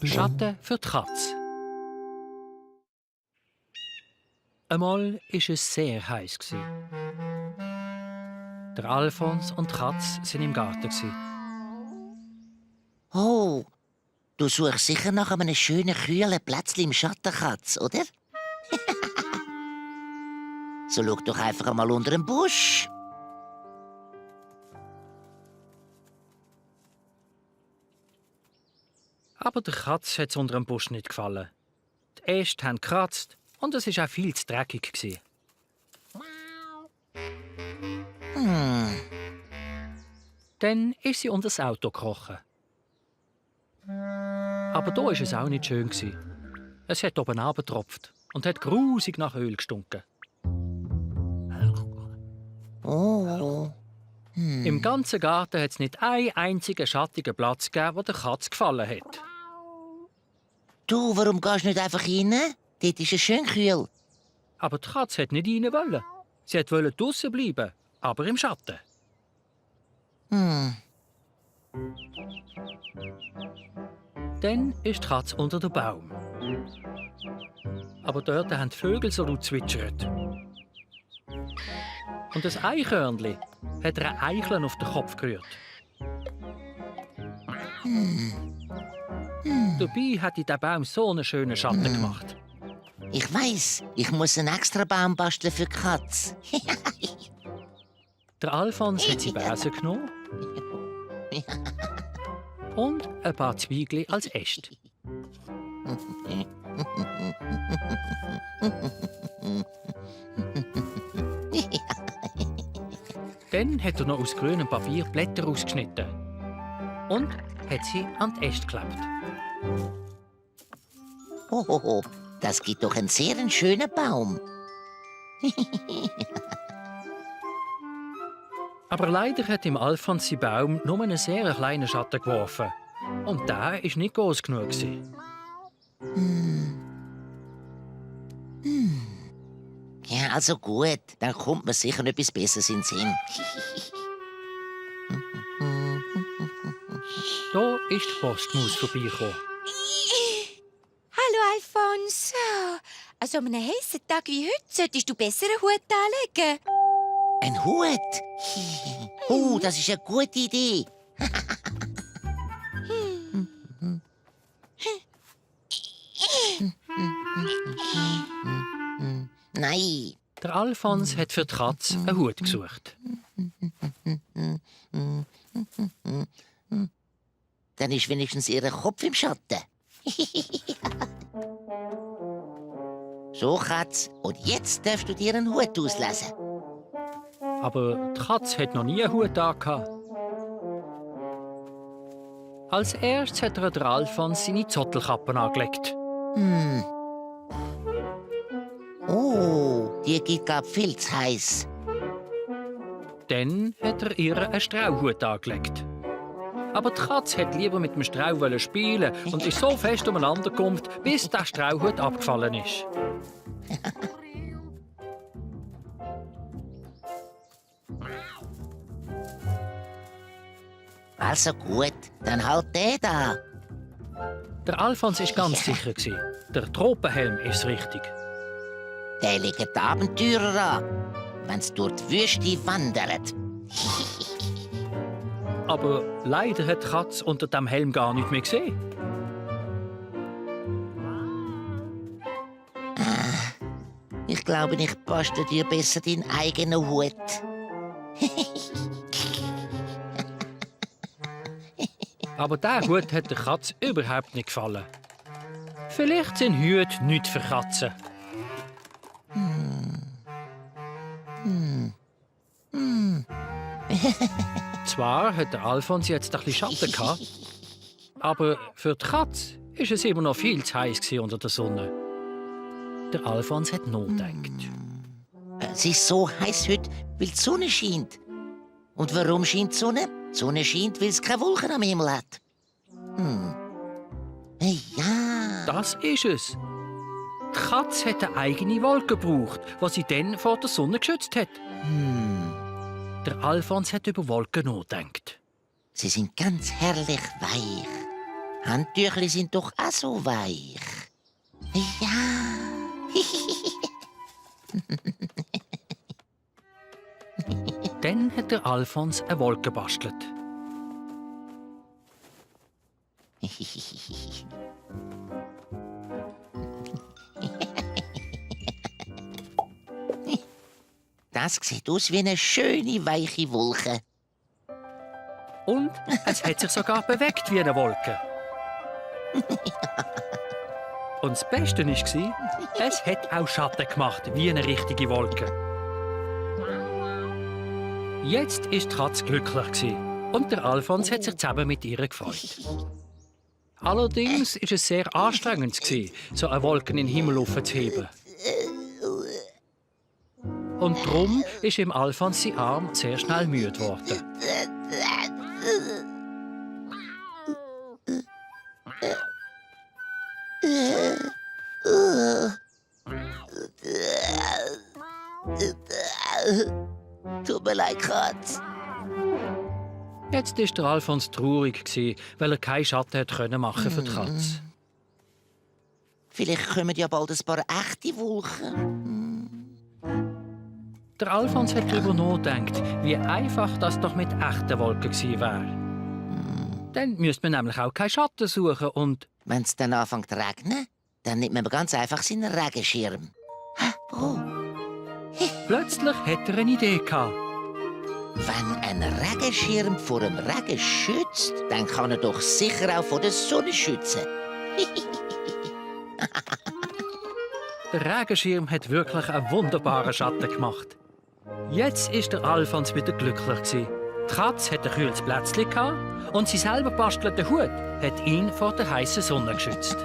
Schatten für die Katze. Einmal war es sehr heiß. Der Alfons und die Katze waren im Garten. Oh, du suchst sicher nach einem schönen, kühlen Plätzchen im Schatten, Katz, oder? So schau doch einfach mal unter den Busch. Aber der Katze hat es unter dem Busch nicht gefallen. Die Äste haben gekratzt und es war auch viel zu dreckig. Dann ist sie unter das Auto gekrochen. Aber da war es auch nicht schön. Es hat oben runtergetropft und hat grusig nach Öl gestunken. Oh. Im ganzen Garten hat es nicht einen einzigen schattigen Platz gegeben, der der Katze gefallen hat. Du, warum gehst du nicht einfach rein? Dort ist es schön kühl. Aber die Katze hat nicht rein wollen. Sie wollte draussen bleiben, aber im Schatten. Dann ist die Katze unter dem Baum. Aber dort haben die Vögel so laut zwitschert. Und das Eichhörnli hat ihr ein Eicheln auf den Kopf gerührt. Dabei hat der Baum so einen schönen Schatten gemacht. Ich weiss, ich muss einen extra Baum basteln für die Katze. Der Alfons hat sie Bärse genommen und ein paar Zwiebeln als Äste. Dann hat er noch aus grünem Papier Blätter ausgeschnitten und hat sie an die Äste geklebt. Hohoho, das gibt doch einen sehr schönen Baum. Aber leider hat im Alfons sein Baum nur einen sehr kleinen Schatten geworfen. Und der war nicht groß genug. Ja, also gut, dann kommt mir sicher etwas Besseres in den Sinn. Da ist die Postmaus vorbeigekommen. Hallo, Alfons. Also an einem heißen Tag wie heute solltest du besser einen Hut anlegen. Ein Hut? Das ist eine gute Idee. Nein. Der Alfons hat für die Katze einen Hut gesucht. Dann ist wenigstens ihr Kopf im Schatten. So, Katz, und jetzt darfst du dir einen Hut auslesen. Aber die Katze hat noch nie einen Hut angehabt. Als erstes hat der Alfons seine Zottelkappe angelegt. Oh, die geht glaub viel zu heiß. Dann hat er ihr einen Strauhut angelegt. Aber die Katze hat lieber mit dem Strauch spielen und ist so fest umeinander gekommen, bis der Strauhut abgefallen ist. Also gut, dann halt den da. Der Alfons war ganz sicher. Der Tropenhelm ist richtig. Der legt die Abenteurer an, wenn sie durch die Wüste wandern. Aber leider hat die Katze unter dem Helm gar nicht mehr gesehen. Ich glaube, ich bastel dir besser deinen eigenen Hut. Aber dieser Hut hat der Katze überhaupt nicht gefallen. Vielleicht sind Hüte nichts für Katzen. Zwar hat der Alfons jetzt ein bisschen Schatten gehabt, aber für die Katze war es immer noch viel zu heiß unter der Sonne. Der Alfons hat nachgedacht. Es ist so heiß heute, weil die Sonne scheint. Und warum scheint die Sonne? Die Sonne scheint, weil es keine Wolken am Himmel hat. Hey, ja. Das ist es. Die Katze hat eine eigene Wolke gebraucht, die sie dann vor der Sonne geschützt hat. Der Alfons hat über Wolken nachgedacht. Sie sind ganz herrlich weich. Handtüchli sind doch auch so weich. Ja. Dann hat der Alfons eine Wolke gebastelt. Das sieht aus wie eine schöne, weiche Wolke. Und es hat sich sogar bewegt wie eine Wolke. Und das Beste war, es hat auch Schatten gemacht wie eine richtige Wolke. Jetzt war die Katze glücklich und der Alfons hat sich zusammen mit ihr gefreut. Allerdings war es sehr anstrengend, so eine Wolke in den Himmel aufzuheben. Und darum ist ihm Alfons sein Arm sehr schnell müde geworden. Tut mir leid, Katz. Jetzt war der Alfons traurig, weil er keinen Schatten machen für die Katze. Vielleicht kommen ja bald ein paar echte Wolken. Der Alfons hat darüber nachgedacht, wie einfach das doch mit echten Wolken gewesen wäre. Dann müsste man nämlich auch keinen Schatten suchen und... Wenn es dann anfängt zu regnen, dann nimmt man ganz einfach seinen Regenschirm. Hä? Oh. Plötzlich hat er eine Idee gehabt. Wenn ein Regenschirm vor dem Regen schützt, dann kann er doch sicher auch vor der Sonne schützen. Der Regenschirm hat wirklich einen wunderbaren Schatten gemacht. Jetzt ist der Alfons wieder glücklich. Die Katze hatte ein kühles Plätzchen und sein selber bastelter Hut hat ihn vor der heißen Sonne geschützt.